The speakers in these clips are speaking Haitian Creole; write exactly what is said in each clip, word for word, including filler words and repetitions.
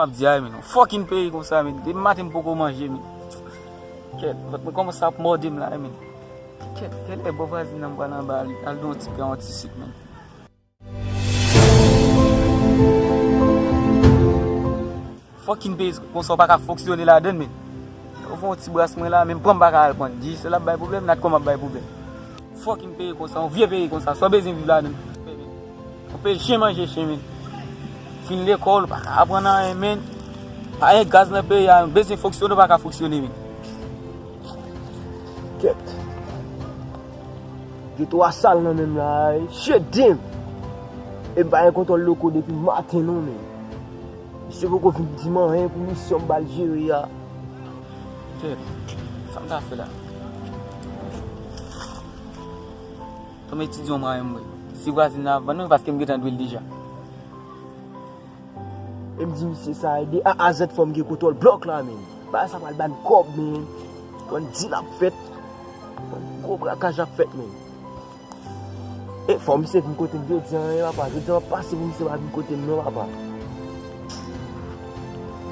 M ap di a, men, yon fucking peyi konsa, men. Depi maten m poko manje, men. Kèt, vant mwen kòmanse ap mòde m la, men. Kèt, kèlè bon vwazin nan m pral anba al, al di yon ti pè yon ti sik, men. Fucking peyi konsa, w pa ka fonksyone ladann, men. Ou fè yon ti bras mwen la, men m pran m pa ka al pran. Di se l ap bay pwoblèm, nat kòm ap bay pwoblèm. Fucking peyi konsa, yon vye peyi konsa, sa w bezwen viv ladann. Yon peyi chen manje chen, men. Fin lekòl, ou pa ka aprann anyen, men. Pa gen gaz nan peyi a, bezwen fonksyone, ou pa ka fonksyone, men. Kèt. Gen twa sal nan men m la, shit, damn. E m pa gen kontwòl loko depi maten non, men. Misye poko vin di m anyen pou misyon m ba l jere a. Kèt. Sa m ta fè la? Tann m etidye yon mwayen m wè. Si vwazin nan ap vann mwen, paske m gentan dwe l deja. E m di misye sa, de A a Z fò m gen kontwòl blòk la, men. Bagay sa pral ban m kòb, men. Konn dil ap fèt. Konn gwo brakaj ap fèt, men. E fò misye vin kote m jodi a, en, papa. Jodi a m ap pase pou misye pa vin kote m, non, papa.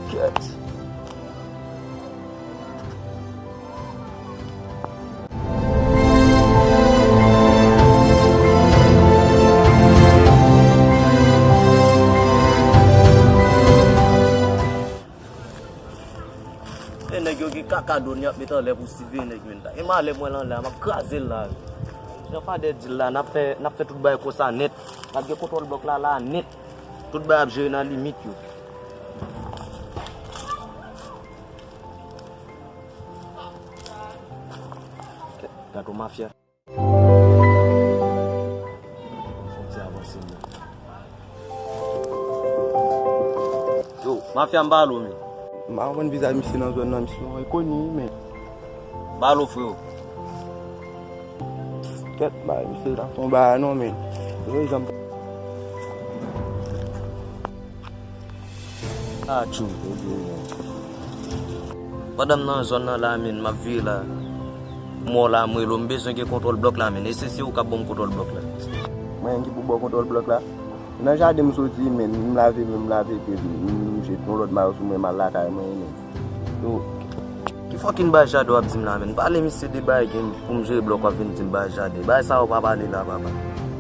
Kèt. E nèg yo gen kaka dwòn y ap met anlè pou siveye nèg menm la. E malè mwen l anlè a, m ap kraze l la. Jan Fadè di l la, n ap fè, n ap fè tout bagay konsa nèt. N ap gen kontwòl blòk la, la nèt. Tout bagay ap jere nan limit yo. Gad yon mafya. Fò m ti avanse m menm. Yo, mafya m ba lo, men. M pa konprann vizaj misye nan zòn nan, misye yon enkoni, men. Ba lo, freo. Kèt, bay misye ta fè yon bagay non, men. Yo, janm. Atchou. Pandan m nan zòn nan la, men, m ap vire la. M wè w la, m rele w, m bezwen gen kontwòl blòk la, men. E se, se ou k ap ban m kontwòl blòk la. Mwen menm ki pou ba w kontwòl blòk la? Nan jaden m soti, men, m lave men, m lave pye, m jete yon lòt mayo sou mwen, m al lakay mwen, men. Yo. Ki fucking bagay jaden w ap di m la, men? Pale misye de bagay gen pou m jere blòk, w ap vin di m bagay jaden. Bagay sa yo pa pale la, papa.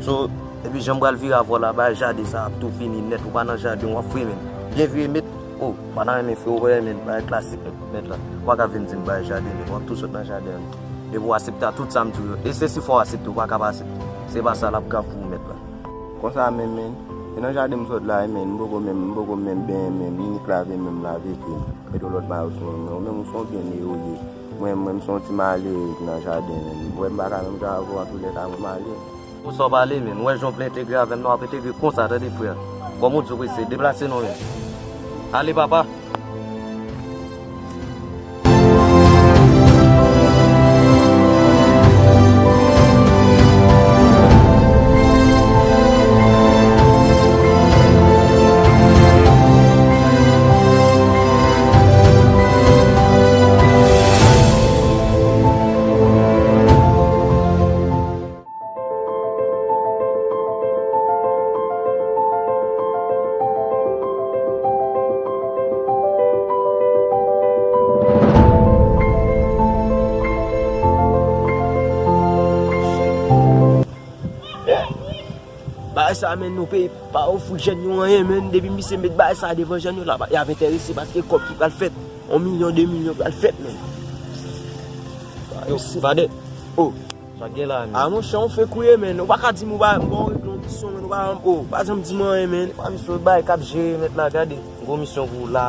So, epi jan m pral vire avè w la, bagay jaden sa ap tou fini nèt. Ou pa nan jaden, w ap fre, men. Byen vire, met. Oh, m pa ta renmen fre w, men, bagay klasik nèt, nèt la. Ou pa ka vin di m bagay jaden, men. W ap tou sot nan jaden an. Depi w aksepte a tout sa m di w yo. E se si fò w aksepte, ou pa ka pa aksepte. Se pa sa l ap grav pou ou, mèt la. Konsa menm, men. E nan jaden m sot la, men. M poko menm, m poko menm benyen menm. M nik lave menm, lave pye m. Mete yon lòt mayo sou mwen, men. Ou menm, ou se yon byeneye ou ye. Mwen, mwen, m se yon ti malere ki nan jaden, men. Ou wè m pa ka menm jan avè w, antoulèka, mwen malere. Ou sa w pale, men. Ou wè jan w vle entegre avè m nan, w ap entegre konsa, tande, frè. Kòm ou di w prese, deplase non, men. Ale, papa. Bagay sa, men, nou peye pa ofri jèn yo anyen, men. Depi misye met bagay sa devan jèn yo la, y ap enterese paske kòb ki pral fèt, yon milyon, de milyon pral fèt, men. Yo, Fadè. Oh. Sa k gen la, men? A, monchè, on fè kouye, men. Ou pa ka di m ou pa, m ba w regle yon misyon, men. Ou pa, oh, pa janm di m anyen, men. Pa misyon bay k ap jere, mèt la, gade. Gwo misyon pou ou la.